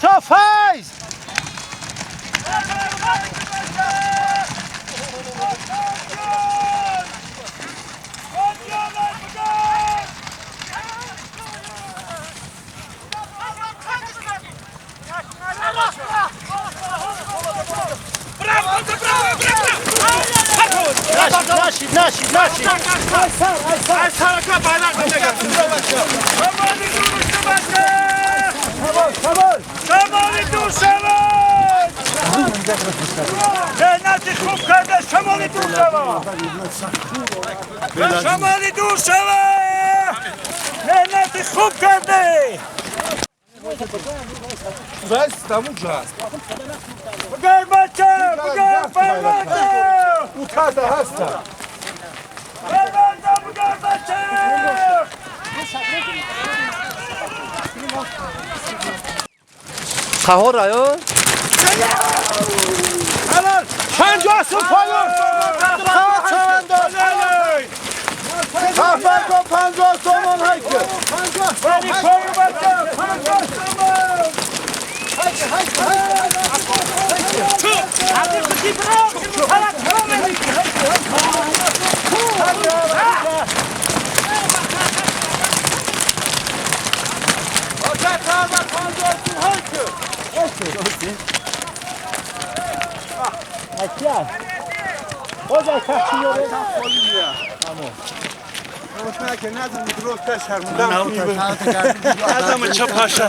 Сато Файз! Нашид, нашид, нашид! شمالی دور شود مهنت خوب کرده بس تموم شد بگر بچه بگر فرمانده اوتاده هستم فرمانده بگر بچه قهار آیا؟ 50 سوم پایان! خفر کن 50 تومان هایکه ولی پایو بچه 50 تومان نظم چه پاشا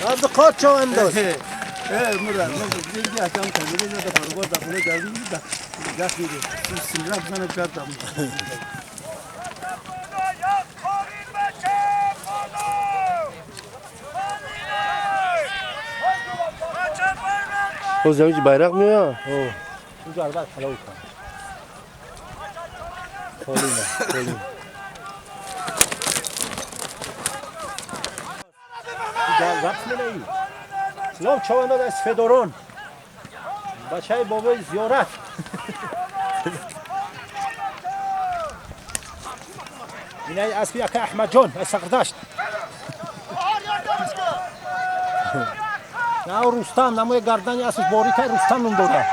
عبد قات چو انداز باز زمین bayrak میاد؟ اونجا البته حلاوه کن خالی نه خالی رفت منایی سلام چوانداد از فدورون بچه بابای زیارت اینای اسبی اکا احمد جان از سقردشت نه رستم نموی گردنی اسبش باریکه رستم نم داده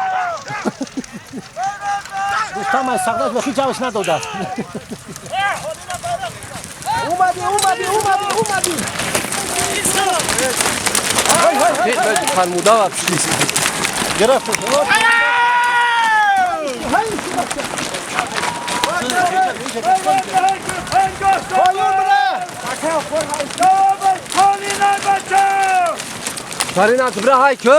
رستم از سقردشت بخی جوش نداده اومدی اومدی اومدی اومدی فرموده و گرفت فرین از برای های که؟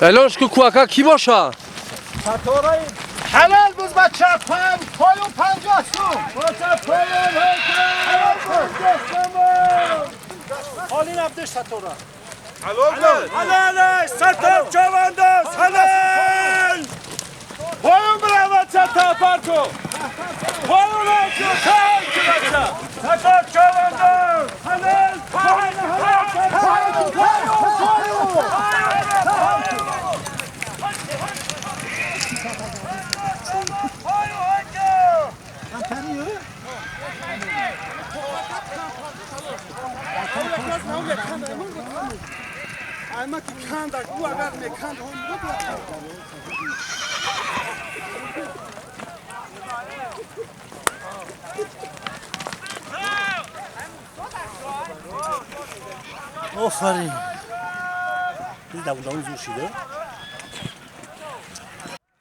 الانش که کوکا کی باشه؟ حلال بود بچه پنج پایون 50 سوم بچه پایون حالین عبدش ستاره حلال حلال ستار چوانداز حلال پایون برای بچه تا پارکو پایون بچه بچه ستار چوانداز حلال پایون پایون آفرین دوام زور شده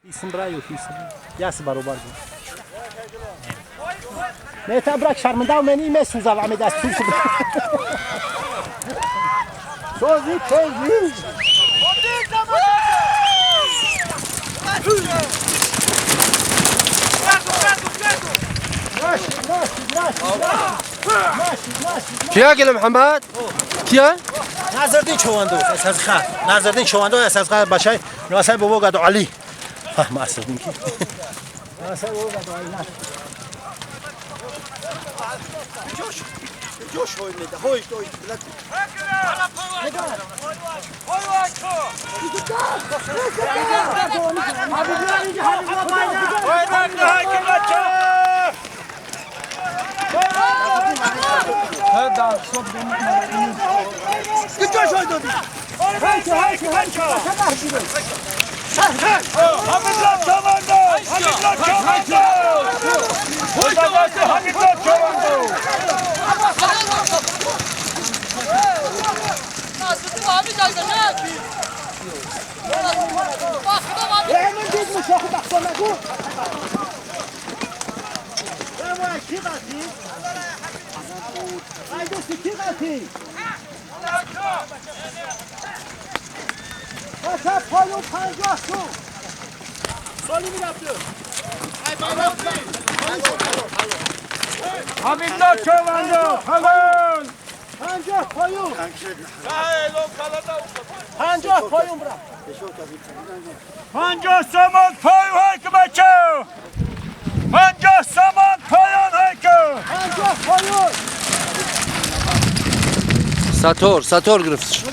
اسم برای و اسم یاس برابر بود نه تا برک شرمنده و منی مسوزا و عمد از تو سوزی سوزی کیا گل محمد؟ کیا؟ نظردین چواندوز از خر نظردین چواندوز از خر بچه نواسای بابا گدو علی فهم اصلا کی نواسای بابا گدو علی جوش جوش های میده های های بلد ساتور ساتور گرفت.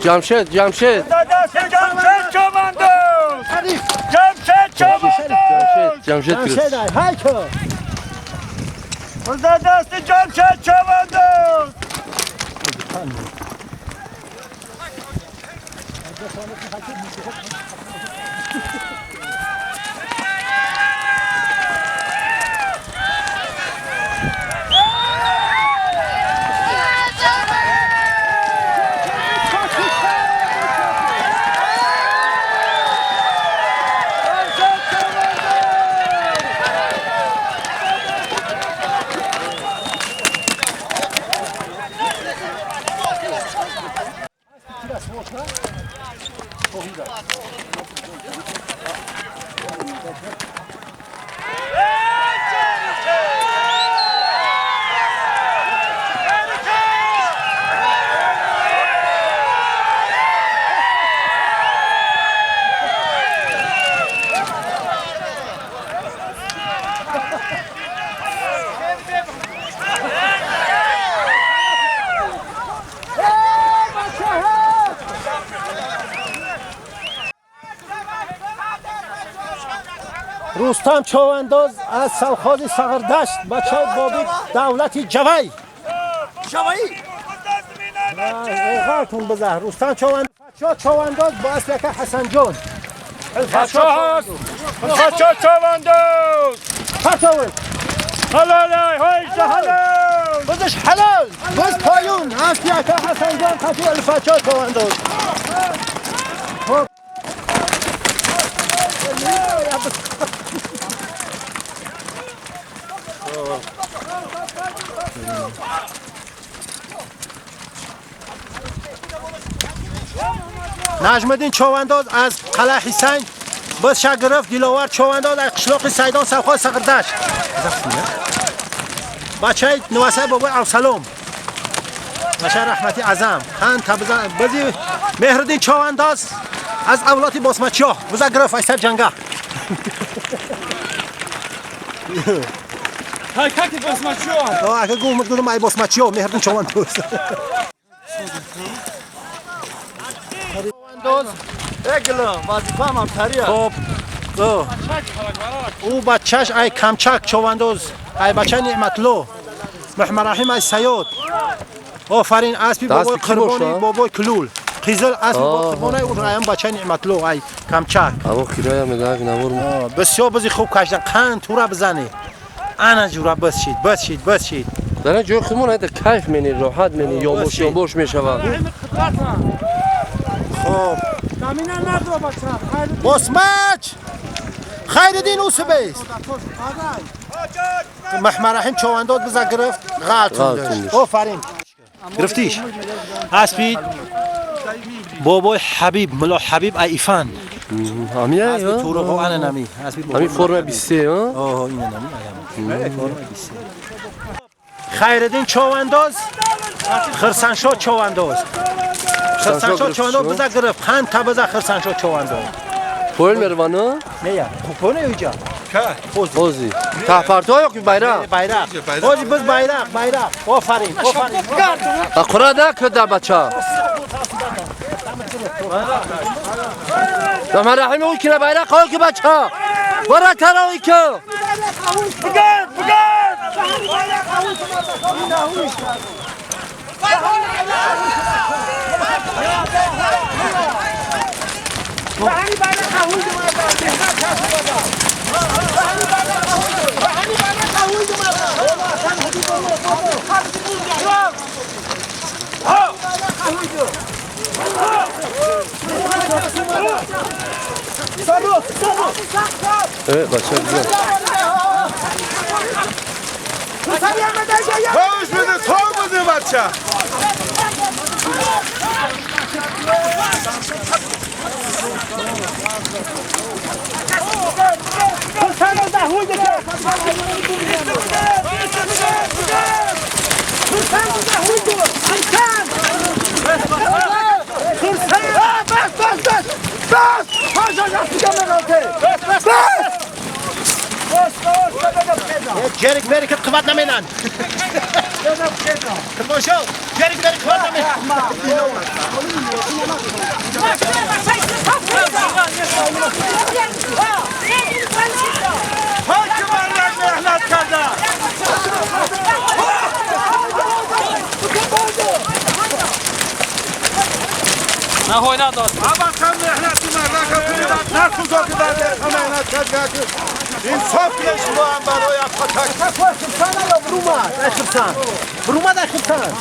جمشید جمشید جمشید جمشید جمشید رستم چوانداز از سوخاز سغردشت بچه بابی دولت جوی جوی غارتون بزه رستم چوانداز چوانداز با اصل که حسن جان بچه چوانداز پرتاول حلال های حلال بزش حلال بز پایون اصل که حسن جان قطعی الفچا چوانداز. نجمدین چوانداز از قلعه حسین باز شگرفت دیلاور چوانداز از قشلاق سیدان سوخا سقردشت بچه نواسه بابای افسلام بچه رحمتی اعظم خان تبزن بزی مهردین چوانداز از اولاد باسمچیا بزا گرفت از سر جنگه هایکاکی باسمچیا اگه گفت مقدم ای باسمچیا مهردین چوانداز وظیفه هم تریه. خب او بچهش ای کمچک چواندوز ای بچه نعمتلو محمد رحیم ای سیاد آفرین اسبی بابای قربانی بابای کلول قیزل اسبی بابای قربانی او ایم بچه نعمتلو ای کمچک اما کرایه میدن نور بسیار بزی خوب کشدن قند تورا بزنی انا جورا بس شید بس شید بس شید در جای خودمون هیت کیف منی راحت منی یامبوش یامبوش میشود. خب باسمچ خیردین اوسبیست محمد رحیم چوانداد بزا گرفت غلط آفرین. Гирифтиш. Аспи бобои Ҳабиб, Мулло Ҳабиб Айфан. Ҳамия? Аспи Туруқ, ана нами. Аспи бобои. Ҳамин форма 23, ҳа? Оҳ, ина нами, аями. Форма 23. Хайриддин Човандоз, Хирсаншо Човандоз. Хирсаншо Човандоз биза гирифт. Қанд та биза Хирсаншо Човандоз. Поин мервана? Не я. Хуб не уҷа. Ози. Таҳфарто ё ки байрақ? Байрақ. Ози биз байрақ, байрақ. Офарин, офарин. Қура накуда бача. Rahman Rahim ӯ кина байрақ ҳо ки бача. Бара тарои ки. Бигар, бигар. Evet бача güzel. Toz بده تو بده بچه. Jerk merket quvvat namenan. Kirmonshon, jerk merket quvvat namenan. Ҳоким меҳнат карда. Aba kam mehnati мардак نخوزا که بعد مهنت کرد این صاف شما هم برای افخاتک خرسان یا برومد ای خرسان برومد ای خرسان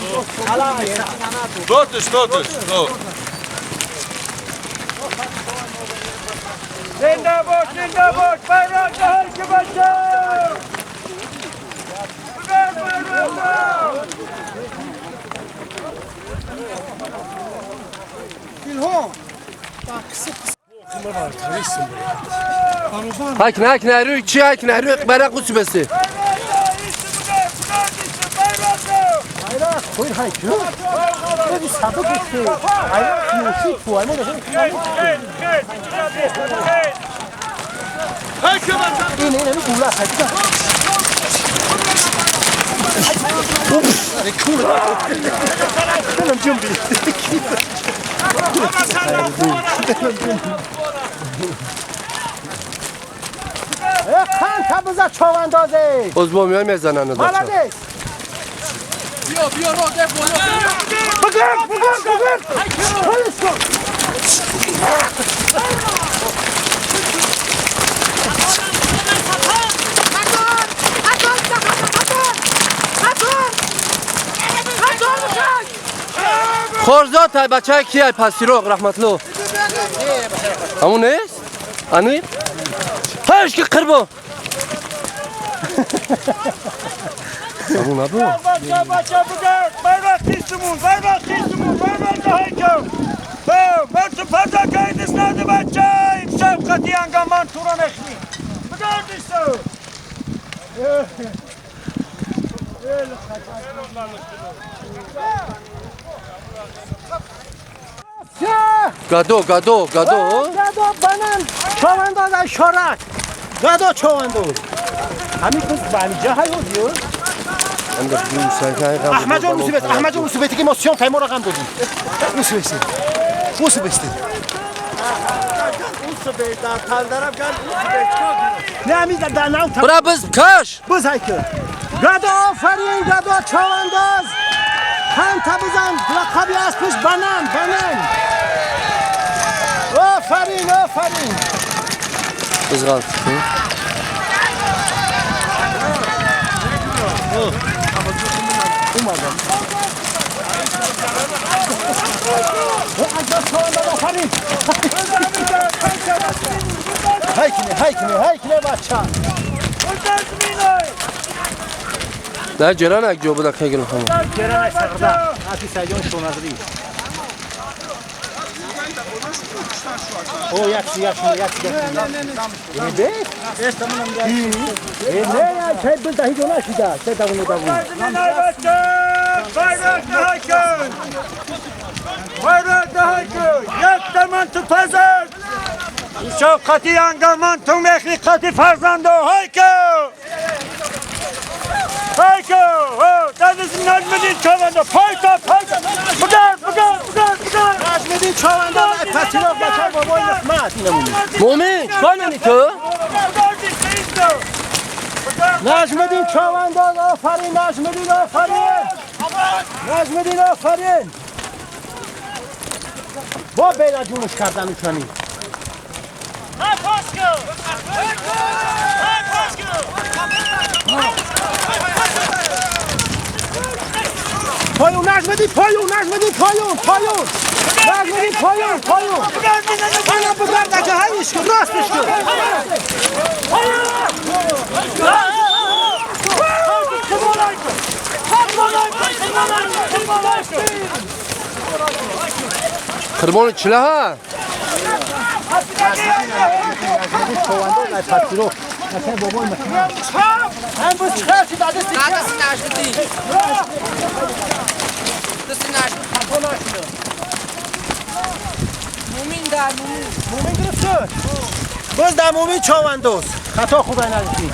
دوتش دوتش دو. زنده باش زنده باش bayrak هر کی بچه Hayk ne hayk ne rüy çi hayk ne rüy bayrak uçu besi. Bayrak koy hayk. Ne bir sabık etti. Bayrak yoşu tuğayma da. Ne ne ne kula hayk. Ups, ne kula. Benim cümbi. Қанд биза човандозе. Боз бо миёй мезананд бача. Молодец. Биё биё ро де боло. Бигир, бигир, бигир. Холис кун. Хорзод тай бачаи ки ай пасироқ раҳматло. Ҳамун нест? Ани? Ҳаш ки қирбо. Ҳамун набу? Бача бача бигар bayrak хисмун bayrak хисмун bayrak ҳайкам. Ба ту пада кайдис нади бача имшаб қатиянга ман тура нехни. Бигар дису. Гадо, гадо, гадо. Гадо банан човандоз ай шорак. Гадо човандоз. Ҳамин кыз банҷа ҳаёдиё. Аҳмад ҷон мусибат, Аҳмад ҷон мусибати ки мо сиём каймора ғам додим. Мусибати. Мусибати. Не ҳамин дар нав Бра биз каш. Биз ҳайкал. Гадо офарин, гадо човандоз. Қанд бизан, лақаби аспиш банан, банан. Офарин, офарин. Биз ғалт. Омадам. Офарин. Ҳайкне, ҳайкне, ҳайкне бача. Да ҷиран як ҷо буда кай гирифтам. Ҷиран ай сарда. аспи Сайҷон Шоназрӣ. О, як як як як. Не, не, чай бил даҳи ҷона шида. Чай давуну давун. شوقتی انگمان تو مخلی قطی فرزندو هایکو هایکو دادز نجمدین چاوندو پایتا پایتا بگر بگر بگر بگر نجمدین چاوندو پسیراغ بچه بابای نخمت مومن چکار نمی تو؟ نجمدین چاونداز آفرین نجمدین آفرین نجمدین آفرین با بیلا جونش کردن اوچانی پایون نجمدین پایون نجمدین پایون پایون نجمدین پایون پایون پایون بگرد که هایش کن راستش کن قربان چله ها باز در مومین چاوندوز خطا خوبه ندیدی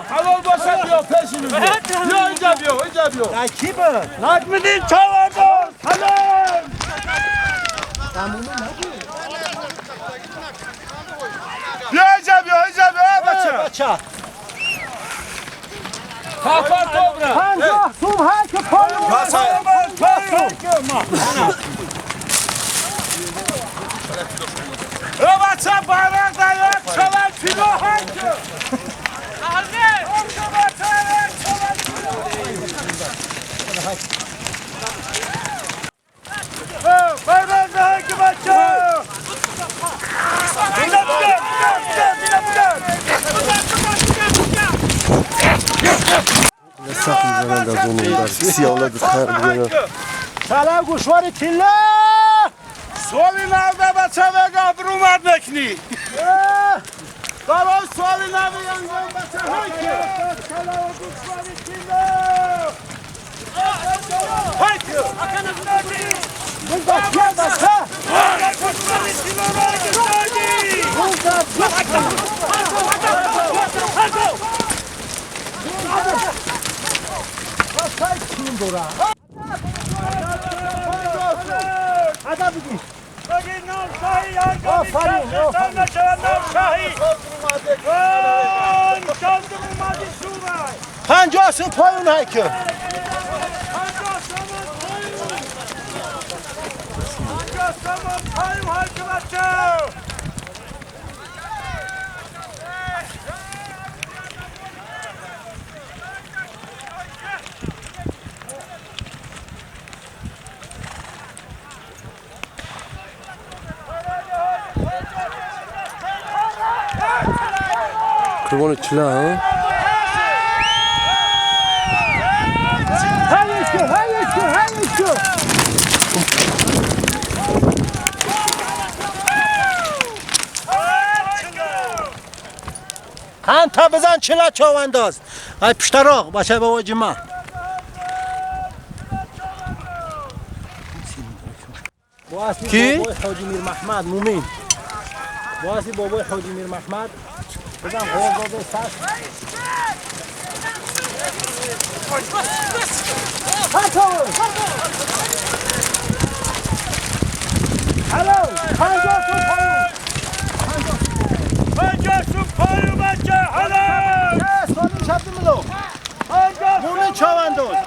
حلال باشد بیا پیشینو بیا بیا اینجا بیا اینجا بیا کی بود؟ نجمدین چاونداز حلال بیا اینجا بیا اینجا بیا بچه بچه خفر توبره 50 سوم هر که پایون او بچه برق در یک چوند تیلو هر که سلام گوشوار تیلا سوالی نرده بچه بگه برومد نکنی برای سوالی نرده ینگم بچه های که سلام گوشوار تیلا های که پنجاه سو پایون های که قربان چله ها تا بزن چله چاونداز ای پشتراغ بچه بابا جمع کی؟ بابای حاجی میر محمد مومین باسی بابای حاجی میر محمد بزن غور داده سر هلو 50 سو پایون 50 سو پایون بچه هلو سالم شب ملو مومین چاونداز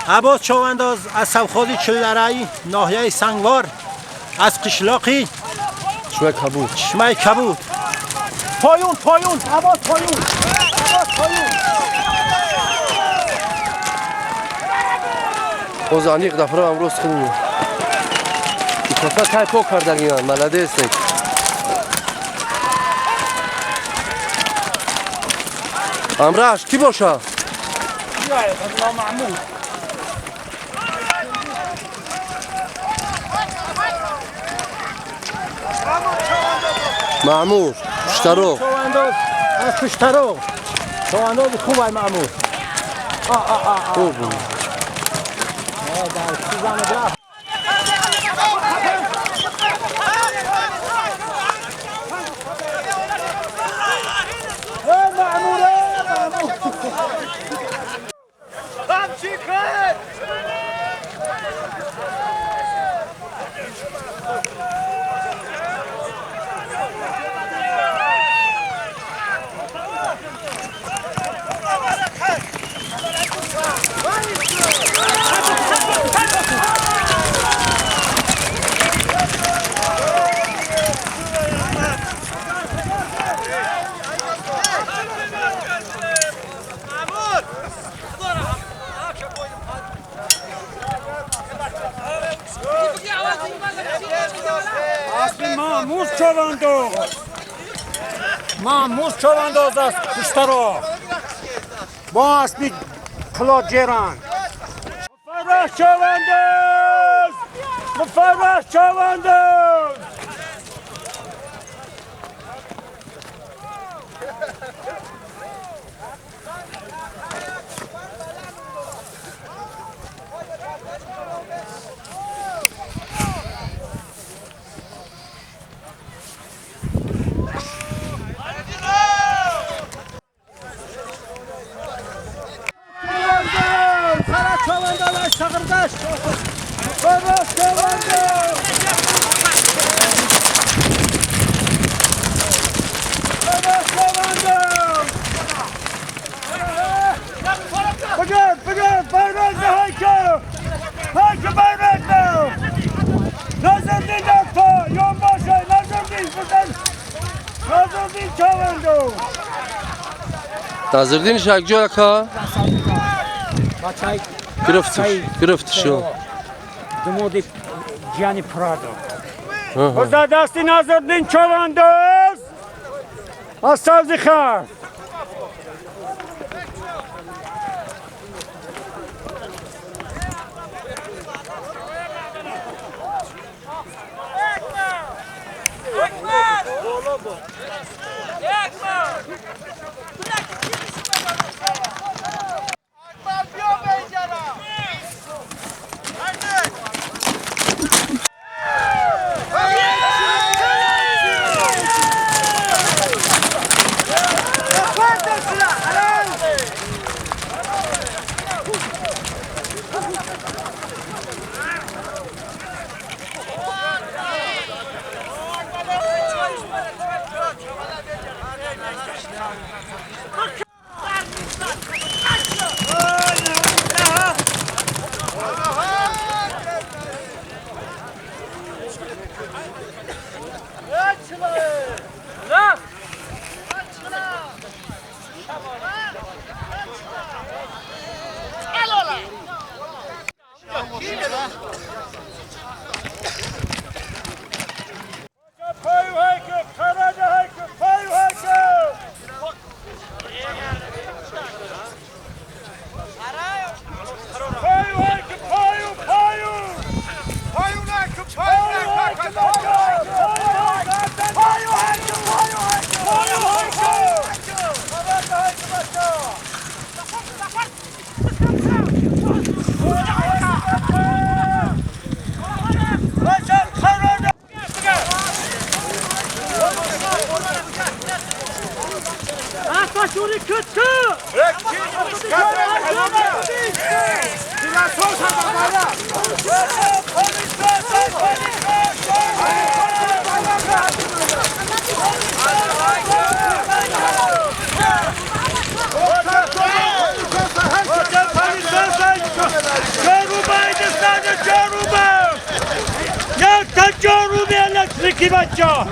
عباس چاونداز از سوخازی چلرای ناحیه سنگوار از قشلاقی Чишмаи кабуд. Чишмаи кабуд. Поюн, поюн, авоз поюн. Авоз поюн. Боз аниқ дафра амрӯз худмон. Икофа тай пок кардагиан, молодец. Амраш ки боша? Маъмур. Маъмур, пуштаро. Аз пуштаро. Човандози хуб ай Маъмур. Хуб. Маъмур човандоз аст пуштаро бо аспи қилоҷеран. Муфарраҳ човандоз! Муфарраҳ човандоз! Назирдин шакҷо ака? Гирифтиш, гирифтиш. Думоди ҷияни Прадо. Боза дасти Назирдин човандоз аз сабзи хар. هاکی بچه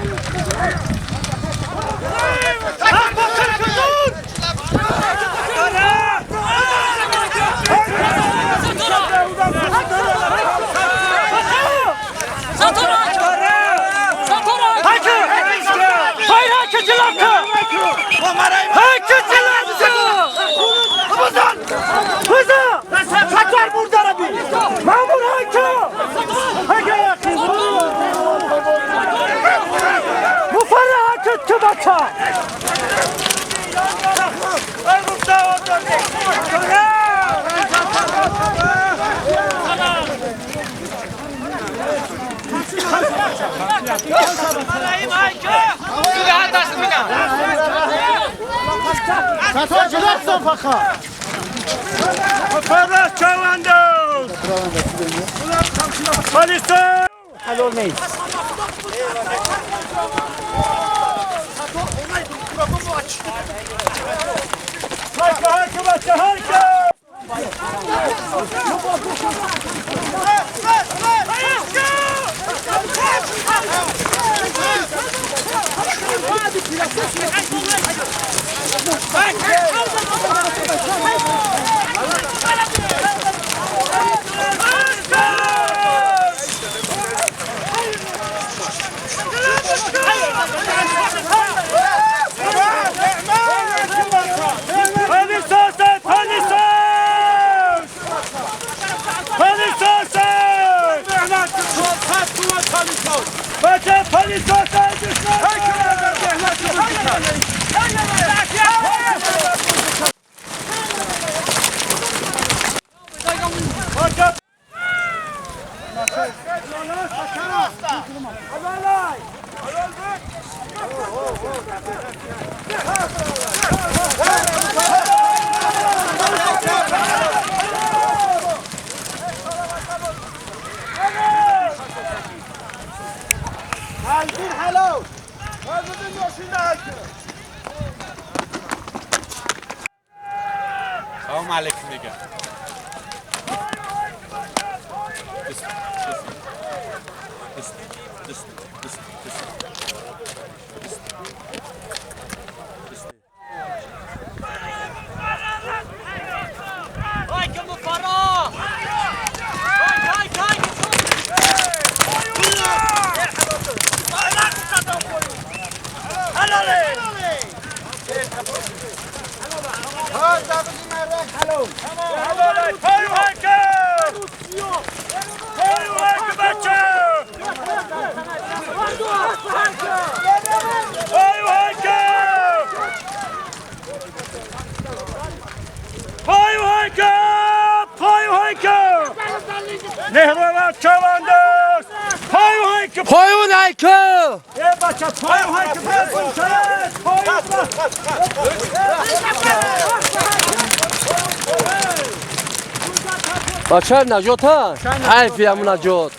بچه نجات ها حیف یا نجات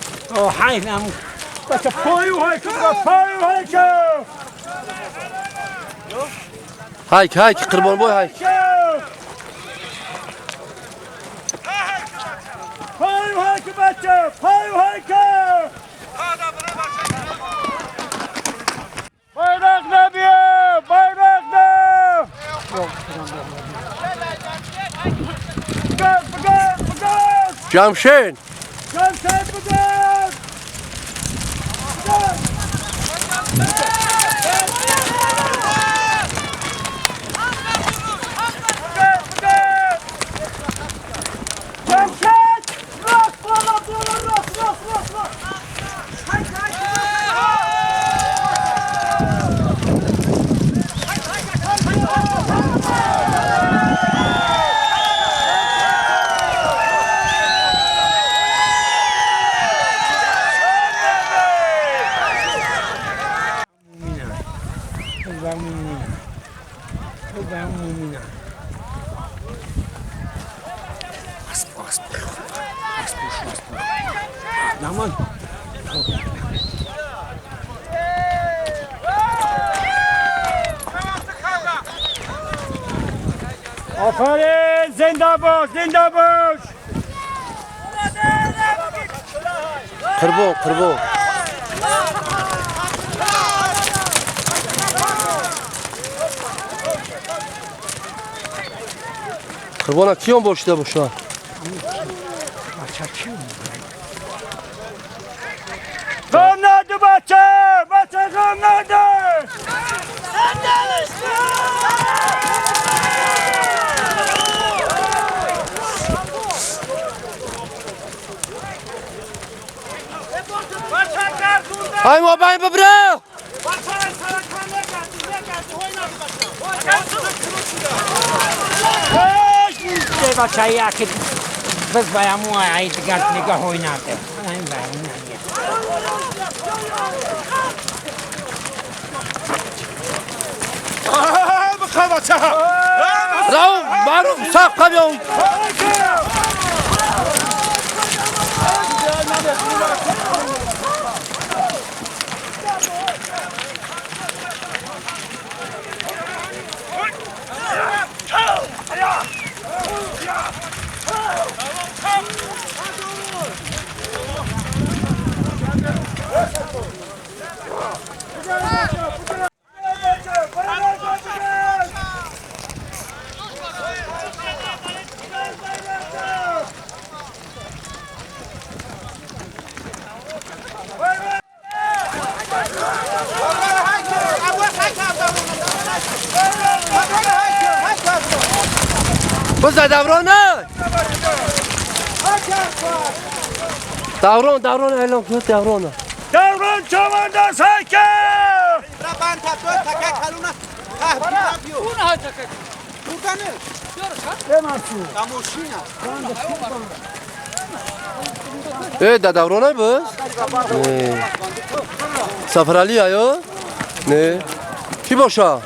حیف امو بچه پایو هایکو پایو هایکو هایک هایک قربان بوی هایک پایو هایکو بچه پایو هایکو bayrak nebiye bayrak ne Jamshed Jamshed بگرد جمشید راست بالا بالا راست راست راست راست آفرین زنده باش زنده باش قربون قربون. Қурбона киён бошида боша? Ғам наду бача! Бача ғам наду! Ай мобайн бибре! بچه یکی بس باید مو ای دیگر نگاه های نده این باید راو معروف ساق قبل بزن دوران دوران دوران اعلام کن دوران دوران چمانداز هکه ای دوران بس سفرالی آیا نه کی باشه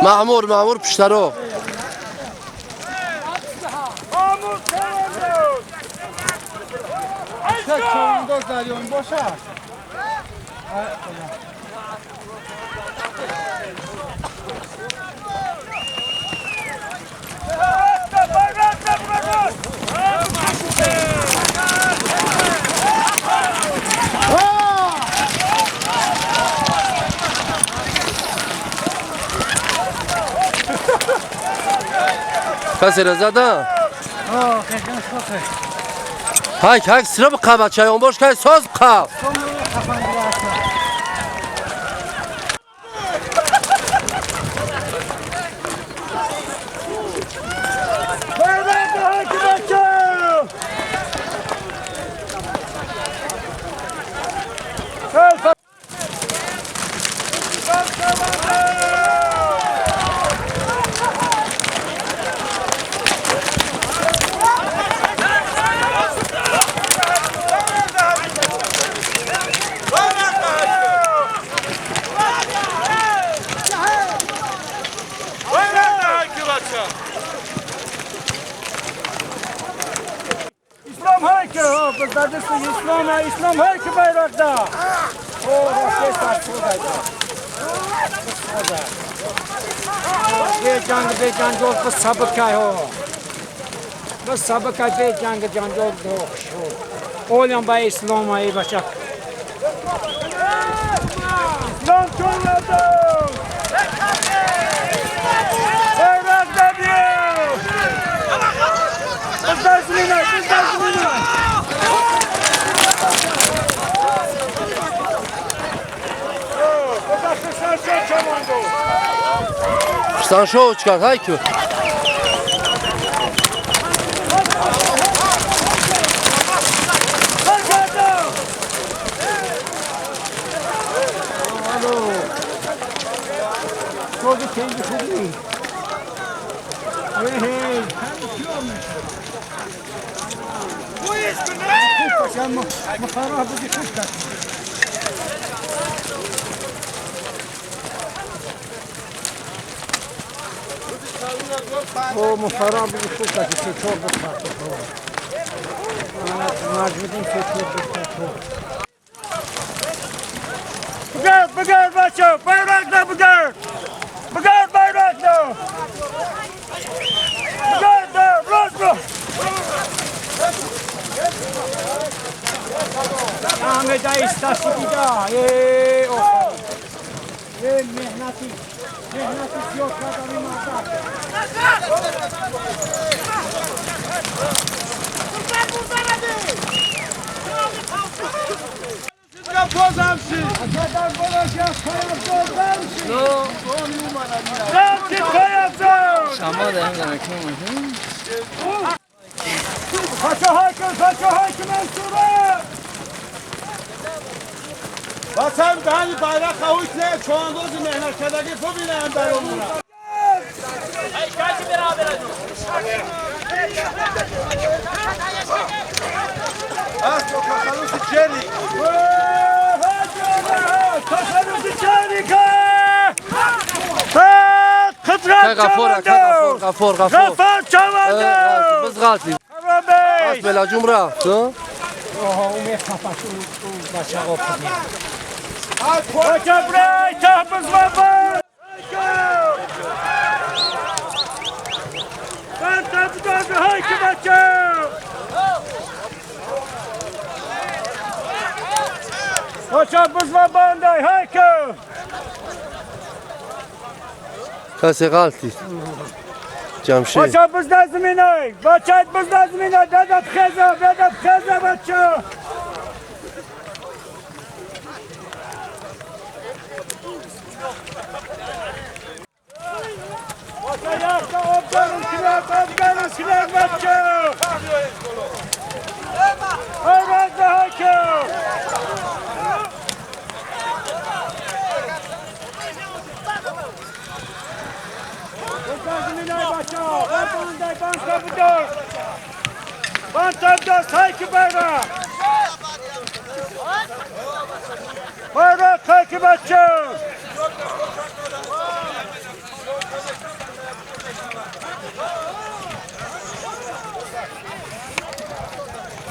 معمور معمور پشترو کسی را زدن؟ هک هک سرا بقا بچه اون باش که ساز بقا اسلام هر کی بیرق ده بی جنگ بی جنجال بس سبک ها بس سبک بی جنگ جنجال دو اولم با اسلام ای بچه اسلام چون ندم بیرق ده بیو بس دزمینه بس دزمینه Sancho çıkar hayki. او مفرا بگی خوب که چطور بخواد مجبوریم چطور بخواد بگرد بگرد بچه بیرق ده بگرد بگرد بیرق ده بگرد ده راست برو همه ده ایستاسی دیده ای مهنتی بچم دهنی بیرق خواهوش نه چوانداز مهنت کردگی ببینم در امورم از تو تخلص جری تخلص جری که غفور غفور غفور غفور چوانداز بز غلطی بس بلا جمره کسی غلطی جمشید بچه بزنزمینه بچه بزنزمینه دادت خیزه دادت خیزه بچه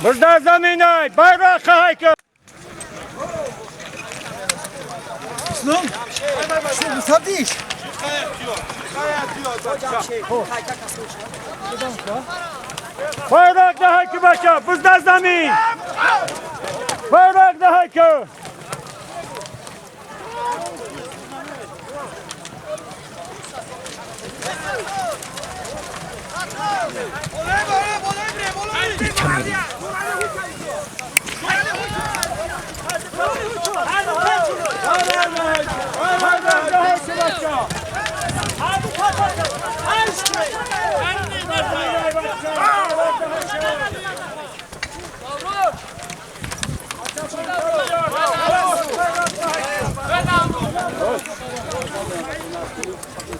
بزن زمینه بیرق هایکه اسلام شو بساتیش بیرق هایکه بچه بزن زمین بیرق هایکه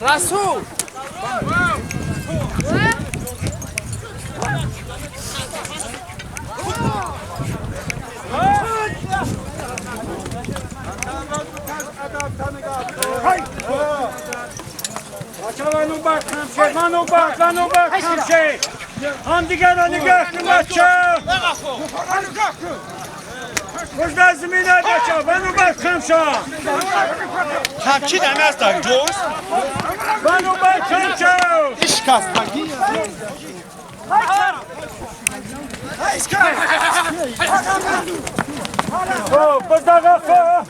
رسول منو بر خمشه هم دیگر را نگه کن بچه بزن زمینه بچه منو بر خمشه تبچی دمه از در جوز منو بر خمشه اشکست بزن غفا